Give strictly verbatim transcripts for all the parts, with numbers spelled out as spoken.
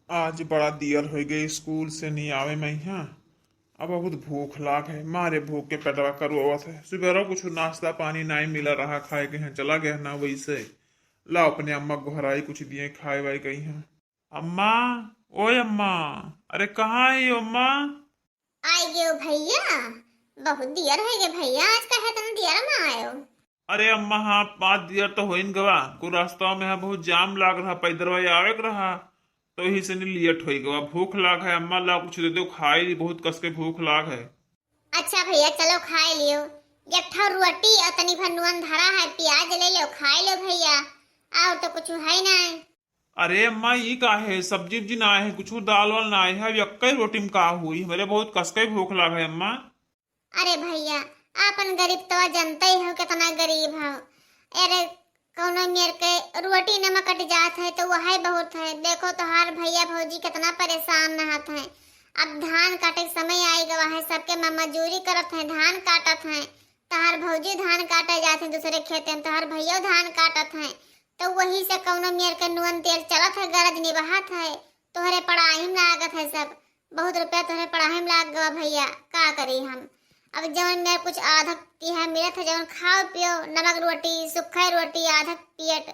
आज बड़ा दियर होइ गए स्कूल से नहीं आवे मइहाँ। अब बहुत भूख लाग है, मारे भूख के पेटवा करुआवत है। सुबेरो कुछ नाश्ता पानी नाई मिला रहा खाए के, यहाँ चला गया ना वैसे। ला अपने अम्मा गोहराई कुछ दिए खाए वाए गई हैं। अम्मा, ओए अम्मा, अरे कहाँ है यो अम्मा? आइ गयो भइया, बहुत दियर होइ गए भइया, आज काहे इतना दियर में आयो? अरे अम्मा, हाँ, पाँच दियर तो होइन गवा, को रास्ता में है बहुत जाम लाग रहा, पैदरवा आवे के रहा, तो यही से नहीं लेट होइ गवा। भूख लाग है अम्मा, ला कुछ दे दो खाए ली, बहुत कस के भूख लाग है। अच्छा भइया, चलो खाए लियो, एक ठो रोटी और तनी भर नुअन धरा है, प्याज ले लो, खाए लो भइया, और तो कुछ है ना। अरे अम्मा, ई का है? सब्जी उब्जी ना है, कुछ दाल वाल ना है, अब यक्के रोटी में का हुई? हमरे बहुत कस के भूख लाग है अम्मा। अरे भइया, आपन गरीब तो जनते ही हो, कितना गरीब हो। अरे, कौनो मेर के रोटी नमक कट जात है तो वही बहुत है। देखो, तोहार भइया भौजी कितना परेशान रहत हैं। अब धान काटे के समय आई गवा है, सबके म-, मजूरी करत हैं, धान काटत हैं। तोहार भौजी धान काटे जात हैं दूसरे खेते में, तोहार भइया धान काटत हैं, तो वही से कौनो मेर के नुअन तेल चलत है, गरज निभात है। तोहरे पढ़ाई में लागत है सब, बहुत रुपया तोहरे पढ़ाई में लाग गवा भइया, का करी हम? अब जौन मेर कुछ आधक तिहा मिलत है, जौन खाओ पियो, नमक रोटी, सुखा रोटी, आधक पेट,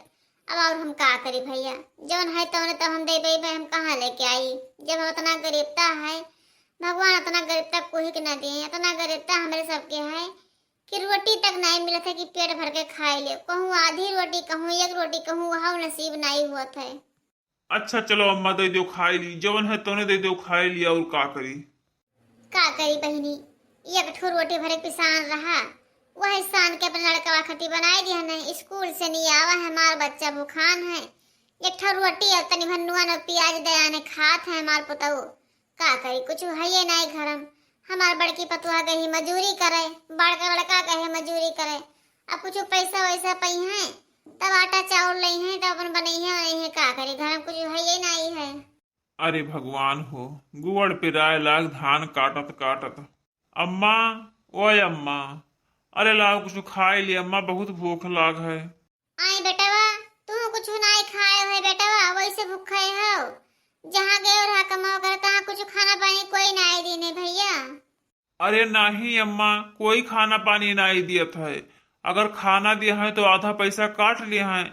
अब और हम का करी भइया? जौन है तौने तो हम दे पाई, हम कहाँ लेके आई? जब हम इतना गरीबता है, भगवान इतना गरीबता कोई के ना दिए, इतना गरीबता हमरे सबके है कि रोटी तक नहीं मिलत है कि पेट भर के खाए ले। कहूँ आधी रोटी, कहूँ एक रोटी, कहूँ वह नसीब नहीं हुआ है। अच्छा चलो अम्मा, दे दो खाए ली, जवन है तौने दे दो खाए ली, और का करी? का करी बहिनी, एक ठो रोटी भरे पिसान रहा, वह सान के अपने लड़का खातिर बनाए दिया नहीं। स्कूल से नहीं आवा है, हमार बच्चा भूखान है। एक ठो रोटी और तनी भर नुआ न प्याज दया ने खात है हमार पुतऊ। का करी, कुछ है ये नहीं घर में। हमार बड़की पतुआ गई मजूरी करे, बड़का लड़का गए मजूरी करे। अब कुछ पैसा वैसा पई हैं, तब आटा चाउर लई हैं, तब अपन बनई हैं, वनई हैं, का करी, घर में कुछ है ये नहीं है। अरे भगवान हो, गुवड़ पे राय लाग धान काटत काटत। अम्मा, ओए अम्मा, अरे लाओ कुछ खाए ली अम्मा, बहुत भूख लाग है। आई बेटवा, तू कुछ नहीं खाए है बेटवा, वैसे भूखे हो। जहाँ गए रहा कमाओ कर, तहाँ कुछ खाना पानी कोई नहीं दीने भइया। अरे नाही अम्मा, कोई खाना पानी नाही दियत है। अगर खाना दिया है तो आधा पैसा काट लिया है,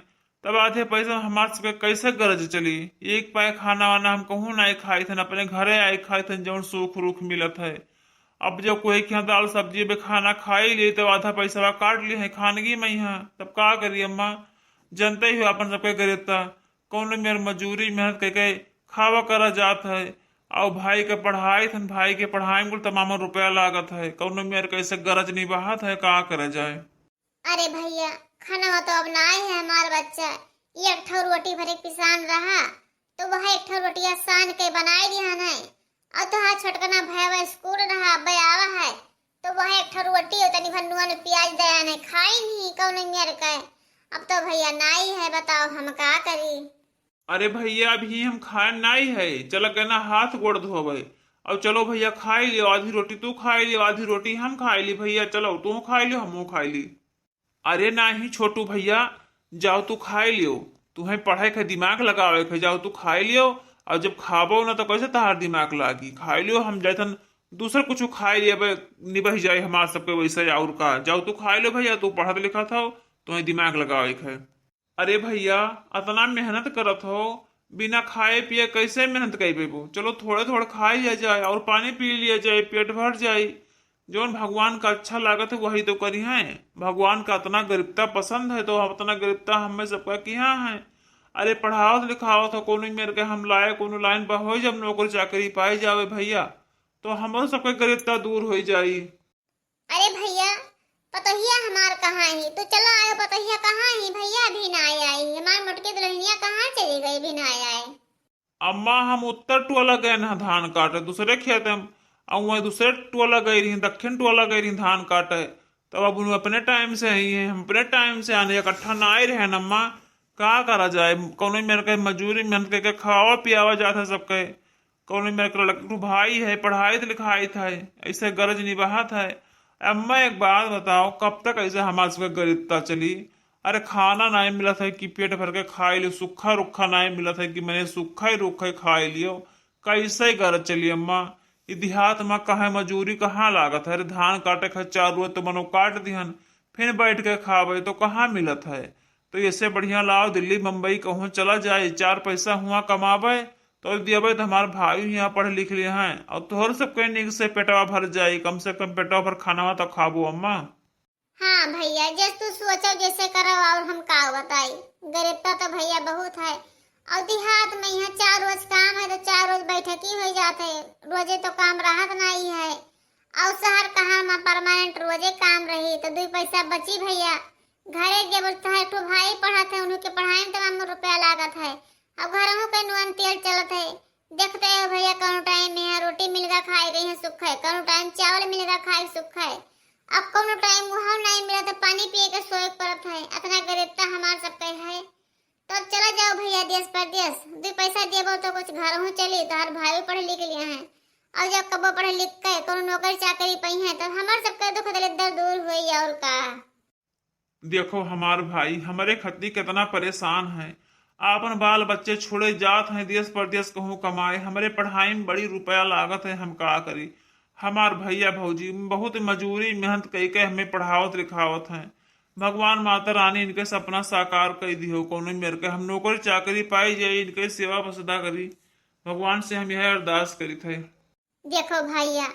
तब आधे पैसा में हमार सबके कैसे गरज चली? एक पाए खाना वाना हम कहूँ नाही खाइत हन, अपने घरे आए खाइत हन, जौन सूख रूख मिलत है। अब जब कोई के यहाँ दाल सब्जी बे खाना खाई ली, तब आधा पैसा काट लिया है खानगी में यहाँ, तब का करी अम्मा? जनते ही हो अपन सबके गरीबता। कौनो मेर मजूरी मेहनत करके खावा करा जात है, और भाई के पढ़ाई थन, भाई के पढ़ाई में कुल तमाम रुपया लागत है, कौनो मेर कैसे गरज निभात है, का करा जाए। अरे भइया, खाना तो अब ना ही है हमार बच्चा, एक ठो रोटी भरे पिसान रहा, तो वह एक ठो रोटिया सान के बनाए दिया नहीं। और तोहार छोटकना भैया स्कूल रहा, अब्बे आवा है, तो वह एक ठो रोटी और तनी भर नुआ ने प्याज दया ने खाई नहीं कौन मेर के। अब तो भइया नाई है, बताओ हम का करी? अरे भइया, अभी हम खाए नाई है, चल के ना हाथ गोड़ धोवे। अब चलो भइया, खाई लियो, आधी रोटी तू खाई लियो, आधी रोटी हम खाई ली। भइया चलो, तू खाई लियो, हमहू खाई ली। अरे नाही छोटू भइया, जाओ तू खाए लियो, तुहें पढ़े के दिमाग लगावे के, जाओ तू खाए लियो। और जब खाबो ना तो कैसे तहार दिमाग लागी? खाए लियो, हम जाइथन दूसर कुछ खाए लियो, निबह जाए हमार सबके वैसे। और का, जाओ तू खाए लियो भइया, तू पढ़त लिखत हो, तुहें दिमाग लगावे के। अरे भइया, अतना मेहनत करत हो, बिना खाए पिए कैसे मेहनत कर पेबो? चलो थोड़े थोड़े खाए लिया जाए और पानी पी लिया जाए, पेट भर जाए। जौन भगवान का अच्छा लागत है वही तो करी हैं। भगवान का अतना गरीबता पसंद है तो हम अतना गरीबता हमें सबका किहाँ है। अरे पढ़ावत लिखावत हो, कोनो मेर के हम लाए, कोनो लाइन पर हो, जब नौकरी चाकरी पाई जावे भइया, तो हमरो सबके गरीबता दूर हो जाई। अरे भइया, पतोहिया हमार कहाँ ही? तू चलो आयो, पतोहिया कहाँ ही भइया? अभी ना आई, आई हमार मोटकी दुल्हनिया कहाँ चली गई, भी ना आई? अम्मा, हम उत्तर टोला गए ना धान काटे, दूसरे खेत में, और वहीं दूसरे टोला गई रही, दक्षिण टोला गई रही धान काटे। तब अब उन अपने टाइम से आई हैं, हम अपने टाइम से आने, इकट्ठा ना आए रहे न अम्मा। का करा जाए, कौनो मेर के मजूरी मेहनत करके खावा पियावा जात है सबके। कौनो मेर के लड़का भाई है, पढ़ाई लिखाई है, ऐसे गरज निभात है। अम्मा, एक बात बताओ, कब तक ऐसे हमारे सबके गरीबता चली? अरे खाना नाहीं मिलत है कि पेट भर के खाइ लियो, सुक्खा रुक्खा नाहीं मिलत है कि मने सुक्खा ही रुक्खा ही खाइ लियो। कइसे गरज चली अम्मा? ई देहात मा कहाँ मजूरी कहाँ लागत है? अरे धान काटे खातिर चार रोज तो मनो काट दिहन, फिर बैठ के खावे तो कहाँ मिलत है? तो एसे बढ़िया लाव दिल्ली बम्बई कहूँ चला जाए, चार पैसा हुआँ कमावे तो देवे तो हमार भाई हियाँ पढ़ लिख लिहे हैं और तोहर सबके नीक से पेटवा भर जाई, कम से कम पेटवा भर खानवा तो खाबो अम्मा। हाँ भइया, जस तू सोचो जैसे करो, और हम का बताई, गरीबता तो भइया बहुत है। और देहात में यहाँ चार रोज काम है तो चार रोज बैठकी होइ जात है, रोजे तो काम रहत नाहीं है। और शहर कहाँ मा परमानेंट रोजे काम रही तो दुइ पैसा बची भइया। घरे के बोलता है, एक ठो भाई पढ़त है, उन्हीं के पढ़ाई में तमाम रुपया लागत है। अब घरहूँ के नून तेल चलत है। देखते हो भइया, कौनो टाइम में यहाँ रोटी मिलगा खाए के यहाँ सुख है, कौनो टाइम चावल मिलगा खाए के सुख है। अब कौनो टाइम वहाँ नाहीं मिला तो पानी पिए के सोए के पड़त है। इतना गरीबता हमार सबके है। तो अब चला जाओ भइया देश परदेश, दुइ पैसा देबो तो कुछ घरहूँ चली, तोहार भाई पढ़ लिख लिहे हैं। और जब कबो पढ़ लिख के कौनो नौकरी चाकरी पइहें तो हमार सबके दुख दलिद्दर दूर होई और का। देखो हमार भाई हमरे खती कितना परेशान है, आपन बाल बच्चे छोड़े जात हैं देश परदेश कहूँ कमाए, हमरे पढ़ाई में बड़ी रुपया लागत है, हम का करी? हमार भइया भौजी बहुत मजूरी मेहनत कई के हमें पढ़ावत लिखावत हैं। भगवान माता रानी इनके सपना साकार कई दिहो, कौनो मेर के हम नौकरी चाकरी पाई जाई, इनके सेवा सदा करी, भगवान से हम यह अरदास करित है। देखो भइया,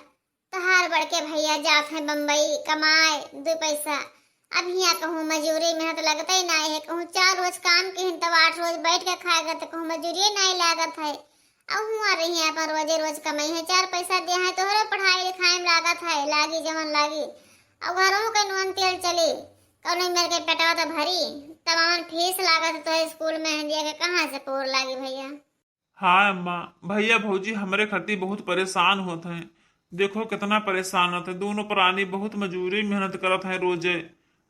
तोहार बड़के भइया जात हैं बम्बई कमाए दुइ पैसा। अब हियाँ कहूँ मजूरी मेहनत लगते ही नाहीं है, कहूँ चार रोज काम किहिन तब आठ रोज बैठ के खाएगा तो कहूँ मजूरी नाहीं लागत है। अब हुआँ रही अपन रोजे रोज कमइहें, चार पैसा दिहे हैं, तोहरो पढ़ाई लिखाई में लागत है, लागी जवन लागी। अब घरों के नून तेल चली, कौनो मेर के पेटवा तो भरी, तमाम फीस लागत है तोहरे स्कूल में, हंदिया के कहाँ से पोर लागी भइया? हाँ अम्मा, भइया भौजी हमरे खती बहुत परेशान होत हैं। देखो कितना परेशान होत हैं, दोनों प्राणी बहुत मजूरी मेहनत करत हैं रोजे,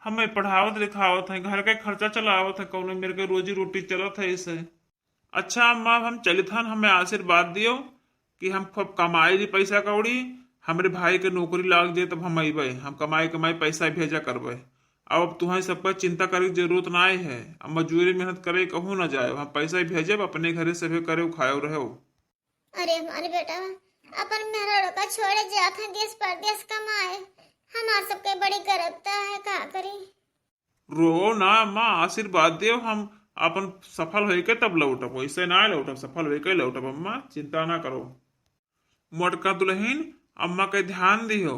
हमें पढ़ावत लिखावत हैं, घर के खर्चा चलावत हैं, कौनो मेर के रोजी रोटी चलत है इसे। अच्छा अम्मा, अब हम चलित हन, हमें आशीर्वाद दियो कि हम खूब कमाई ली पैसा कौड़ी, हमरे भाई के नौकरी लाग जाए तब हम अइबे, हम कमाई कमाई पैसा भेजा करबे। अब तुहैं सबका चिंता करे के जरूरत नाय है। अब मजूरी मेहनत करे कहूँ न जाए, हम पैसा भेजब, अपने घरे सभे करे खायो रहो। अरे हमारे बेटा, अपन मेहरारू का छोड़े जात हैं देश परदेश कमाए, हमार सबके बड़ी गरीबता है, का करी? रो ना अम्मा, आशीर्वाद देव, हम अपन सफल होइके तब लौटब, वैसे ना लौटब, सफल होइके लौटब अम्मा, चिंता ना करो। मोटका दुलहिन, अम्मा के ध्यान दिहो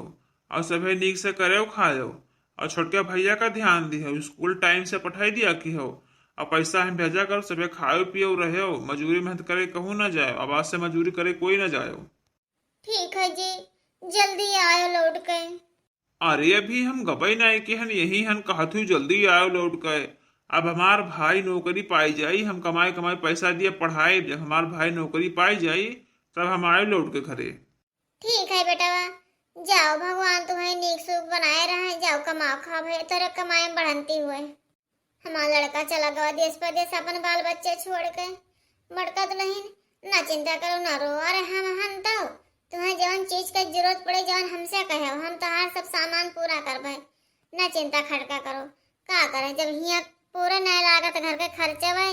और सभे नीक से करेव खाएव और छोटका भइया का ध्यान दिहो, स्कूल टाइम से पठाई दिया किहो और पैसा हम भेजा करो, सभे खाएव पियो रहेव, मजूरी मेहनत करे कहूँ ना जाएव, अब आज से मजूरी करे कोई ना जाएव। ठीक है जी, जल्दी आएव लौट के। अरे अभी हम गबई नाई के हन, यही हन कहत हुई जल्दी आएव लौट के। अब हमार भाई नौकरी पाई जाई, हम कमाई कमाई पैसा दिया पढ़ाई, जब हमार भाई नौकरी पाई जाई तब हम आएव लौट के घरे। ठीक है बेटवा, जाओ, भगवान तुम्हें नीक सुख बनाए रहे, जाओ कमाओ खाओ भैया, तोरे कमाई में बढ़ंती हुए। हमार लड़का चला गवा देश परदेश अपन बाल बच्चे छोड़ के। बड़का दुलहिन, ना चिंता करो, ना रो, अरे हम हन तो तुम्हें जवन चीज के जरूरत पड़े, जवन हमसे कहे, हम तोहार सब सामान पूरा करबे, ना चिंता खटका करो। का करे, जब हियाँ पूरे नहीं लागत घर के खर्चे बे,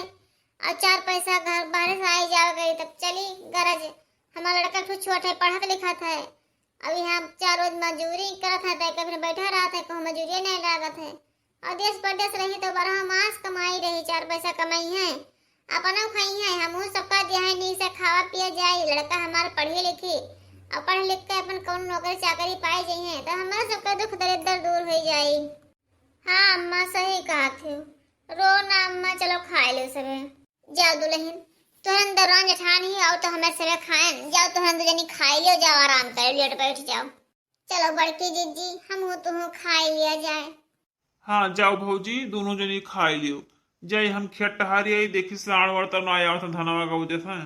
और चार पैसा घर बाहरे से आई जावे करी, तब चली गरज। हमार लड़का कुछ छोट है, पढ़त लिखत है, अब यहाँ चार रोज मजूरी करत है, तो कभी बैठा रहत है, कहूँ मजूरिये नहीं लागत है। और देश परदेश रही तो बारह मास कमाई रही, चार पैसा कमाई है, अपना खाई है, हमहू सबका दिया है, नीक से खावा पिया जाई, लड़का हमार पढ़ी लिखी और पढ़ लिख के अपन कौन नौकरी चाकरी पाई जाई है, तो हमारे सबका दुख दरिद्र दूर हो जाई। हाँ अम्मा, सही कहत हो, रो ना अम्मा, चलो खाए ले सबे। जाओ दुलहिन, तोहरन दौरान जेठान ही आओ तो हमें सबे खाएन, जाओ तोहरन दो जनी खाए लियो, जाओ आराम करे, लेट बैठ जाओ। चलो बड़की जिज्जी, हमहू तुहू खाए लिया जाए। हाँ जाओ भौजी, दोनों जनी खाए लियो। जाई हम खेत टहारी आई, देखी साँड़ वाड़ तब ना आवत हैं धनवा का वजह से।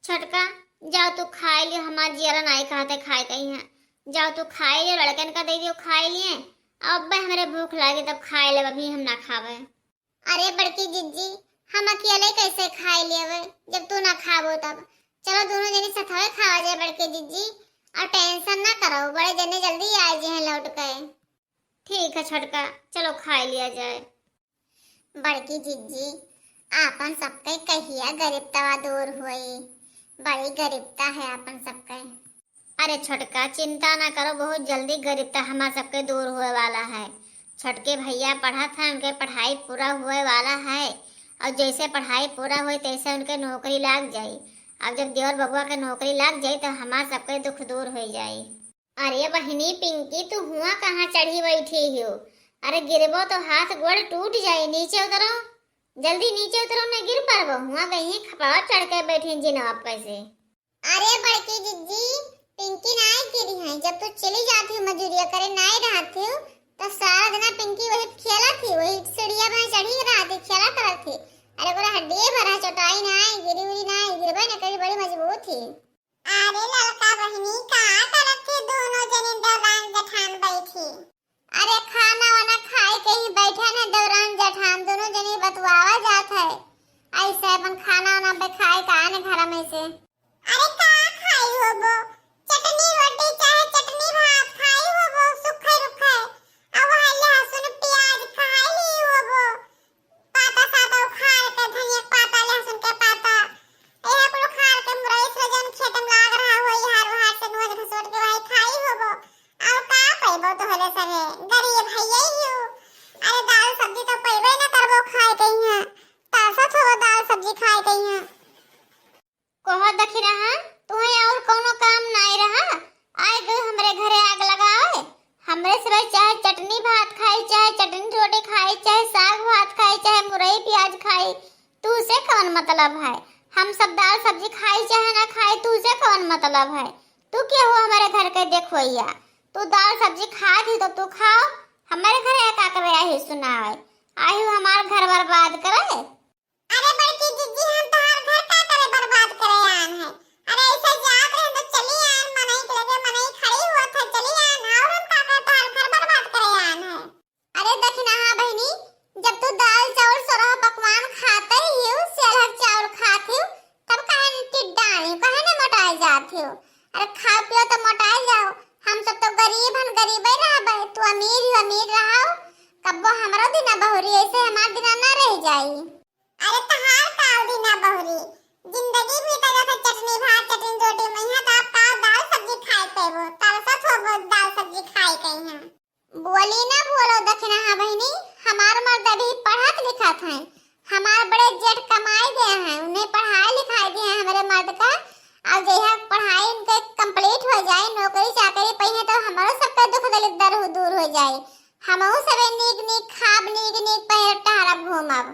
छोटका, जाओ तू खाए लियो, हमार जियरा नाई कहते खाए कहीं है। जाओ तू खाए लियो, लड़कन का दे दियो खाए लिए। अब अब्बे हमरे भूख लागे तब खाए लेब, अभी हम ना खावे। अरे बड़की जिज्जी, हम अकेले कैसे खाए लेवे जब तू ना खाबो तब? चलो दोनों जनी सथवे खावा जाए बड़की जिज्जी, और टेंशन ना करो, बड़े जने जल्दी आ जे हैं लौट के। ठीक है छोटका, चलो खाए लिया जाए। बड़की जिज्जी, आपन सबके कहिया गरीबतवा दूर होई? बड़ी गरीबता है आपन सबके। अरे छोटका, चिंता ना करो, बहुत जल्दी गरीबता हमार सबके दूर होए वाला है। छोटके भैया पढ़त हैं, उनके पढ़ाई पूरा होए वाला है, और जैसे पढ़ाई पूरा होई, तैसे उनके नौकरी लाग जाई। अब जब देवर बबुआ के नौकरी लाग जाई, तो हमार सबके दुख दूर हो जाई। अरे बहिनी पिंकी, तू हुआ कहाँ चढ़ी बैठी हो? अरे गिरबो तो हाथ गोड़ टूट जाई, नीचे उतरो, जल्दी नीचे उतरो, न गिर पड़बो। हुआ गई है खपावा चढ़ के बैठी जिनवा पे से। अरे बड़की जिज्जी, पिंकी नाय गिरी है, जब तू चली जाती हो मजूरिया करे नाय रहती हो, तो सारा दिन पिंकी वही खेला थी, वही सीढ़िया में चढ़ी रहा थी, खेला करत थी। अरे ओकरा हड्डी भरा चोटाई नाय, गिरी उरी नाय, गिरबे न करी, बड़ी मजबूत थी। अरे ललका बहिनी, का करत थे दोनों जने देवरान जेठान बैठी? अरे खाना वाना खाए के ही बैठे न देवरान जेठान, दोनों जने बतुआवा जात है। ऐसे अपन खाना वाना पे खाए का आने घर में से। अरे का खाई होबो? चटनी रोटी चाहे चटनी भात खाई होबो, सुखे रुखे। अब वह लहसुन प्याज खाई ली होबो। पाता साता उखाड़ के, धनिया के पाता, लहसुन के पाता, एहे कुल उखाड़ के मुरई से जौन खेत में लाग रहा होई, हार उहार से नोच घसोट के वही खाई होबो। और का पैबो तोहरे सरे? गरीब है यही हो। अरे दाल सब्जी तो पैबे न करबो खाए के यहाँ। तरसत होबो दाल सब्जी खाए के यहाँ। कहो दखिनहा, तुहे और कौनो काम नाय रहा, आए गए हमरे घरे आग लगावे। हमरे सिवाय चाहे चटनी भात खाई, चाहे चटनी रोटी खाई, चाहे साग भात खाई, चाहे मुरई प्याज खाई, तू से कौन मतलब है? हम सब दाल सब्जी खाई चाहे ना खाई, तू से कौन मतलब है? तू के हो हमरे घर के देखवैया? तू दाल सब्जी खात ही तो तू खाओ, हमरे घरे का करे आही सुनावे? आही हमार घर बर्बाद करे? अरे बड़की जिज्जी, हम तोहार घर का करे बर्बाद करे आन है? अरे ऐसे जात रहे तो चली आन, मनई के लगे मनई खड़ी हुआ था, चली आन, और हम का करे तोहार घर बर्बाद करे आन है? अरे दखिनहा बहिनी, जब तू दाल चावल सोरह पकवान खाते ही हो, सेलहर चावल खात ही हो, तब काहे न टिड्डा आनी, काहे न मोटाए जात हो? अरे खाओ पियो तो मोटाए जाओ, हम सब तो गरीब हन, गरीबे रहबे, तू अमीर ही अमीर रहो, कब्बो हमरो दिना बहुरी, ऐसे हमार दिना ना रह जाई। अरे तहार काव दिना बहुरी, जिंदगी बीता जाता चटनी भात, चटनी रोटी में, यहाँ तो आप काव दाल सब्जी खाए पेबो, तरसत होबो दाल सब्जी खाए के यहाँ। बोली ना बोलो दखिनहा बहिनी, हमार मर्द अभी पढ़त लिखत हैं, हमार बड़े जेठ कमाए गए हैं, उन्हें पढ़ाए लिखाए दिए हैं हमरे मर्द का। और जहिया पढ़ाई उनके complete हो जाए, नौकरी चाकरी पइहे तो हमरो सबके दुख दलिद्दर हो, दूर हो जाए, हमहू सबे नीक नीक खाब, नीक नीक पहिरब टहरब घूमब।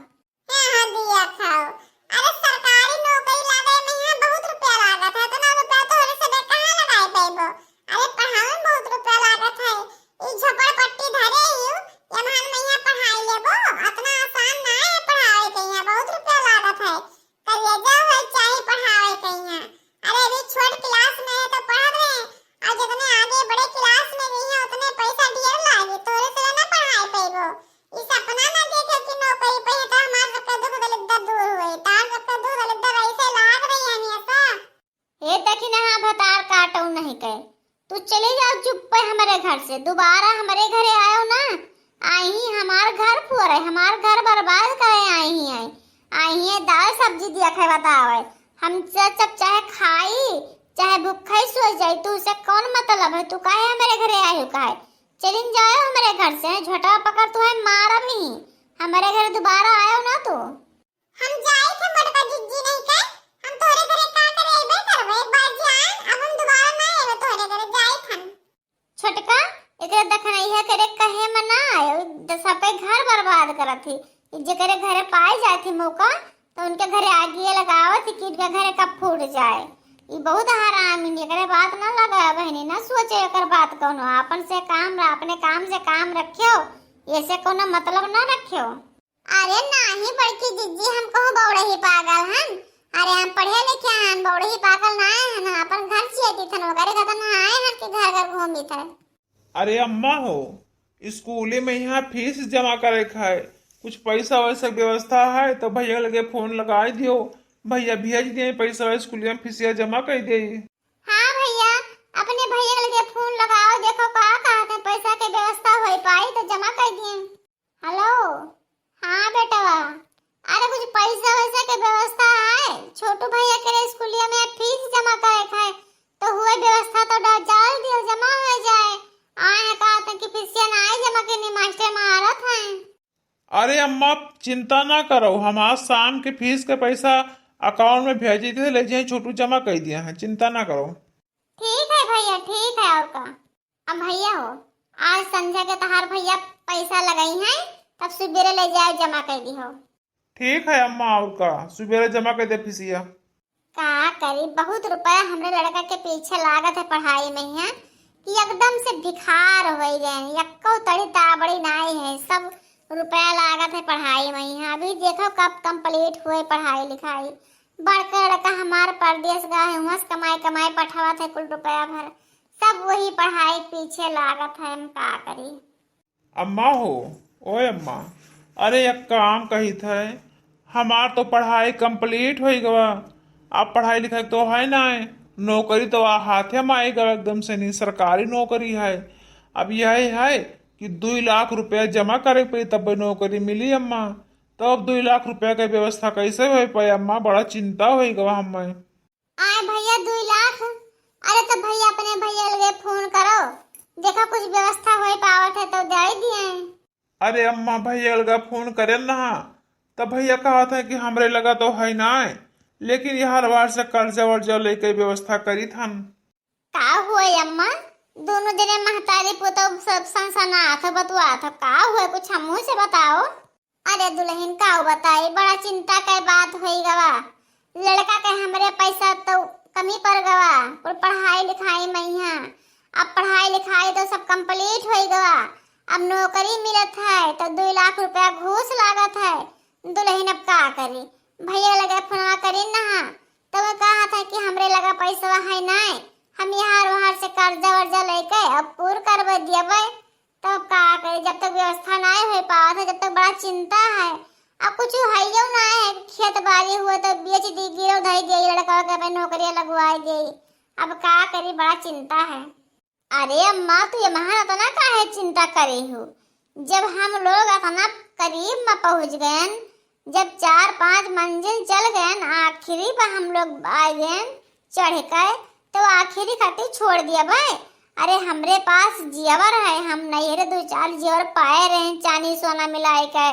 हाँ, हाँ, दिया खाओ। अरे, सरकारी नौकरी लागे में यहाँ बहुत रुपया लागत है, इतना रुपया तोहरे सबे कहाँ लगाए पैबो? अरे, पढ़ाई में बहुत रुपया लागत है, ई झोपड़पट्टी धरे ही, एम्हन में यहाँ पढ़ाई लेबो, इतना आसान ना है पढ़ावे के, यहाँ बहुत रुपया लागत है। करेजा होए चाहे पढ़ावे के यहाँ। अरे, अभी छोट class में है तो पढ़त रहे, और जितने आगे बड़े class में गई है, उतने पैसा ढेर लागे, तोहरे से ना पढ़ाए पैबो। ई सपना ना देखे कि नौकरी पे है तो हमार सबके दुख दलिद्दर दूर होए। तार सबके दुख दलिद्दर ऐसे लाग रही है हमेशा। हे दखिनहा भतार काटो नहीं के, तू चली जाओ चुप्पे हमरे घर से, दोबारा हमरे घरे आयो ना, आइही हमार घर फोरे, हमार घर बर्बाद करे आइही, आई, आइही दाल सब्जी दिया खाए बतावे। हम च-, चुप चाहे खाई, चाहे भूखा ही सो जाई, तू से कौन मतलब है? तू काहे हमरे घरे आयो काहे? चलिन जाओ हमरे घर से, झोटा पकड़ तू है मारब ही, हमरे घर दोबारा आयो ना तू। हम जाइत है मोटका जिज्जी नहीं के, हम तोहरे घरे का करे अइबे करबे, एक बार जान, अब हम दोबारा ना अइबे तोहरे घरे, जाइत हम। छोटका, एकरे दखनैया करे कहे में ना आयो, द-, सबके घर बर्बाद करत ही। ई जेकरे घरे पाए जात ही मौका, तो उनके घरे आगिए लगावत ही कि इनके घरे का फूट जाए। ई बहुत हरामी, एकरे बात ना लगावे बहिनी, ना सोचे एकर बात कौनो, आपन से काम र-, अपने काम से काम रख्यो, ऐसे कौनो मतलब ना रख्यो। अरे नाही बड़की जिज्जी, हम कहूँ बौड़ही पागल हन। अरे हम पढ़े लिखे हन, बौड़ही पागल ना हन, अपन घर छियती थन, ओकरे खतन आए हन कि घर घर घूमी थन। अरे अम्मा हो, स्कूले में यहाँ फीस जमा करे के है, कुछ पैसा वैसा के व्यवस्था है तो भैया लगे फोन लगाए दियो, भैया भेज दिए पैसा, स्कूल में फीसिया जमा कर दे। हाँ भैया, अपने भैया लगे फोन लगाओ, देखो का कहते हैं, पैसा के व्यवस्था हो पाई तो जमा कर दिए। हेलो, हाँ बेटवा, पैसा वैसा के व्यवस्था है? छोटू भैया के स्कूलिया में फीस जमा करे के है, तो हुए व्यवस्था तो डा-, डाल दियो, जमा हो जाए। आए हैं कहा था कि फीसिया ना आए जमा के नहीं, मास्टर मारत हैं। अरे अम्मा, चिंता ना करो, हम आज शाम के फीस के पैसा अकाउंट में भेज देते, ले जाए छोटू जमा कर दिया है, चिंता ना करो। ठीक है भैया, ठीक है, और का। अब भैया हो, आज संझा के तहार भैया पैसा लगाई हैं, तब सुबेरे ले जाए जमा कर दी हो। ठीक है अम्मा, और का, सुबेरे जमा कर दे फीसिया। का करी, बहुत रुपया हमरे लड़का के पीछे लागत है पढ़ाई में यहाँ, कि एकदम से भिखार हो गए, यक्को तड़ी ताबड़ी नाई है, सब रुपया लागत है पढ़ाई में यहाँ। अभी देखो कब कंप्लीट हुए पढ़ाई लिखाई। बड़का लड़का हमार परदेस गए है, वहाँ से कमाई कमाई पठावत है कुल रुपया भर, सब वही पढ़ाई पीछे लागत है, हम का करी। अम्मा हो, ओए अम्मा, अरे एक काम कहित है, हमार तो पढ़ाई कंप्लीट हो गवा, अब पढ़ाई लिखाई तो है ना, नौकरी तो आ हाथे में आई गवा एकदम से नहीं, सरकारी नौकरी है। अब यही है कि दुई लाख रुपया जमा करे पड़ी तब नौकरी मिली अम्मा। तो अब दुई लाख रुपया के व्यवस्था कैसे हो पाए अम्मा, बड़ा चिंता हो गवा हमें। आए भैया, दुई लाख? अरे तो भैया, अपने भैया लगे फोन करो, देखो कुछ व्यवस्था हो पावत है तो दे दिए। अरे अम्मा, भैया लगा फोन करे ना, तब भैया कहा था कि हमरे लगा तो है ना, लेकिन यहाँ बाहर से कर्जा वर्जा लेके व्यवस्था करी थन। का हुए अम्मा, दोनों जने महतारी पुतौ सब सनसनात हो, बतुआत हो, का हुए, कुछ हमहू से बताओ। अरे दुल्हन, का बताई, बड़ा चिंता के बात होई गवा। लड़का के हमरे पैसा तो कमी पड़ गवा, और पढ़ाई लिखाई में यहाँ। अब पढ़ाई लिखाई तो सब कंप्लीट होई गवा, अब नौकरी मिलत है तो दो लाख रुपया घूस लागत है। दुल्हन अब का करी, भैया लगे फोनवा करी ना, तो वो कहा था कि हमरे लगा पैसा है ना, हम यहाँ वहाँ से कर्जा वर्जा लेके अब पूर करवे दियबे। तब का करी, जब तक व्यवस्था नाय हो पावत है, जब तक बड़ा चिंता है। अब कुछ हइयो ना है, खेत बाड़ी हुए तो बेच दी, गिरव धई दे, लड़का के अपने नौकरिया लगवाए दे। अब का करी, बड़ा चिंता है। अरे अम्मा, तू ये महान इतना काहे चिंता करे हो? जब हम लोग इतना करीब में पहुँच गए, जब चार पांच मंजिल चल गए, आखिरी पर हम लोग आ गए चढ़ के, तो आखिरी खातिर छोड़ दिया भाई। अरे हमरे पास जेवर है, हम नैहरे दो चार जेवर पाए रहे चांदी सोना मिलाए के,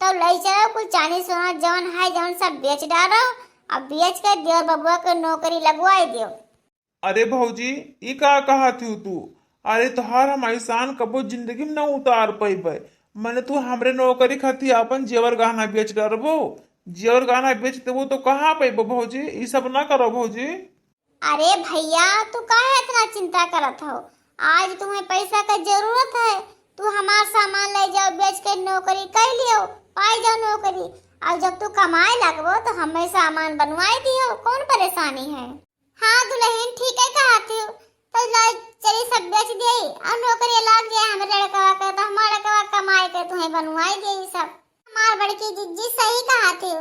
तो ले चलो कुल चांदी सोना जौन है जौन सब बेच डालो, अब बेच के देवर बबुआ के नौकरी लगवाई दियो। अरे भौजी, ई का कहत हू तू? अरे तोहार हम एहसान कबो जिंदगी में ना उतार पइबे। मने तू हमरे नौकरी खातिर आपन जेवर गहना बेच डरबो? जेवर गहना बेच देबो तो कहाँ पइबो भौजी? ई सब ना करो भौजी। अरे भैया, तू काहे इतना चिंता करत हो? आज तुम्हें पैसा का जरूरत है, तू हमार सामान ले जाओ, बेच के नौकरी कर लियो, पाई जाओ नौकरी। और जब तू कमाए लगबो तो हमें सामान बनवाई दियो, कौन परेशानी है? हाँ दुल्हन, ठीक है कहत हू। तो ला, चली सब बेच देई और नौकरी लाग जाए हमरे लड़कवा के, तो हमार लड़कवा कमाए के तुम्हें बनवाई देई सब। हमार बड़की जिज्जी सही कहत हू,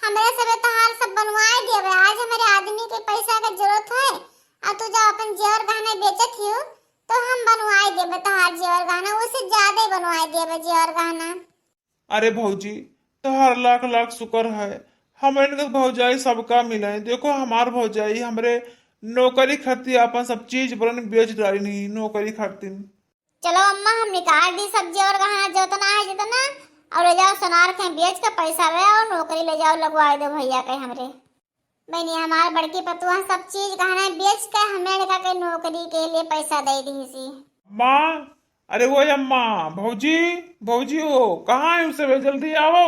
हमरे सबे तहार सब बनवाई देबे। आज हमरे आदमी के पैसा के जरूरत है और तू जब अपन जेवर गहना बेचत हू तो हम बनवाई देबे तहार जेवर गहना, उससे ज्यादा ही बनवाई देबे जेवर गहना। अरे भौजी, तोहार लाख लाख शुक्र है, हमरे नियत भौजाई सबका मिले। देखो हमार भौजाई हमरे नौकरी खातिर आपन सब चीज बरन बेच डाली नहीं नौकरी खातिर। चलो अम्मा, हम निकाल दी सब जेवर गहना जितना है जितना, और ले जाओ सोनार के बेच के पैसा ले आओ, नौकरी ले जाओ, लगवाई दो भैया के हमरे। बहनी, हमार बड़की पतुआ सब चीज गहना बेच के हमें लड़का के नौकरी के लिए पैसा दे दी सी। अम्मा, अरे वो अम्मा, भौजी, भौजी हो, कहाँ है उसे बे? जल्दी आओ।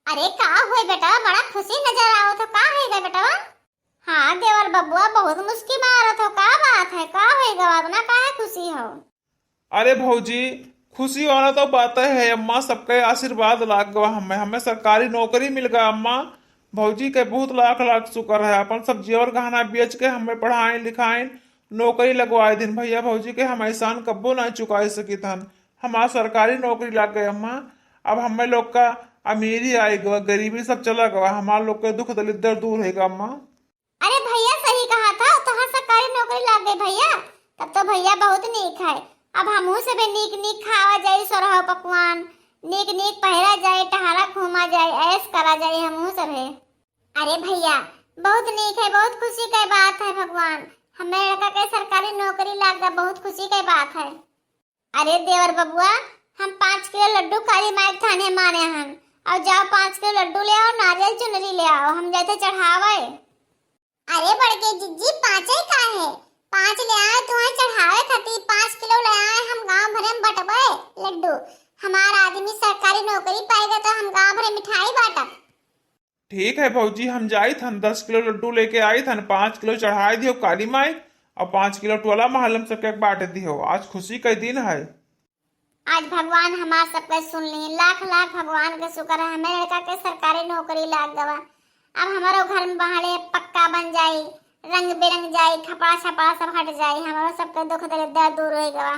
अरे का हुए बेटा, बड़ा खुशी नजर आओ तो का है गे बेटवा? हाँ देवर बबुआ, बहुत मुस्की मारत हो, का बात है, का हुए गवा, इतना काहे खुशी हो? अरे भौजी, खुशी वाला तो बात है अम्मा, सबके आशीर्वाद लाग गवा हमें, हमें सरकारी नौकरी मिल गवा अम्मा। भौजी के बहुत लाख लाख शुक्र है, अपन सब जेवर गहना बेच के हमें पढ़ाइन लिखाइन, नौकरी लगवाए दिन। भैया भौजी के हम एहसान कब्बो ना चुकाए सकित हन। हमार सरकारी नौकरी लाग गए अम्मा, अब हमें लोग का अमीरी आए गवा, गरीबी सब चला गवा, हमार लोग के दुख दलिद्दर दूर होएगा अम्मा। अरे भैया सही कहा था, तोहार सरकारी नौकरी लाग गई भैया, तब तो भैया बहुत नीक है। अब हमहू से भी नीक नीक खावा जाई सोरहो पकवान, नीक नीक पहिरा जाए, टहरा घूमा जाए, ऐश करा जाए हमहू सभे। अरे भैया, बहुत नीक है, बहुत खुशी के बात है भगवान, हमें लड़का के सरकारी नौकरी लाग गवा, बहुत खुशी के बात है। अरे देवर बबुआ, हम पाँच किलो लड्डू काली माई के थाने माने हन, और जाओ पाँच किलो लड्डू ले आओ, नारियल चुनरी ले आओ, हम जाते चढ़ावे। अरे बड़के जिज्जी, पाँचे का है, पाँच ले आए तुम्हें चढ़ावे खातिर, पाँच किलो ले आए, हम गांव भरे में बंटबे लड्डू, हमार आदमी सरकारी नौकरी पाएगा तो हम गांव भरे मिठाई बांटब। ठीक है भौजी, हम जाइत हन, दस किलो लड्डू लेके आइत हन, पाँच किलो चढ़ाए दियो काली माई, और पाँच किलो टोला मोहल्ला में सबके बांट दियो, आज खुशी का दिन है। आज भगवान हमार सबके सुन ली, लाख लाख भगवान के शुक्र है, हमें लड़का के सरकारी नौकरी लाग गवा। अब हमारो घर में बहाले पक्का बन जाई, रंग बिरंग जाई, खपड़ा छपड़ा सब हट जाई, हमारो सबके दुख दरिद्र दूर हो गवा।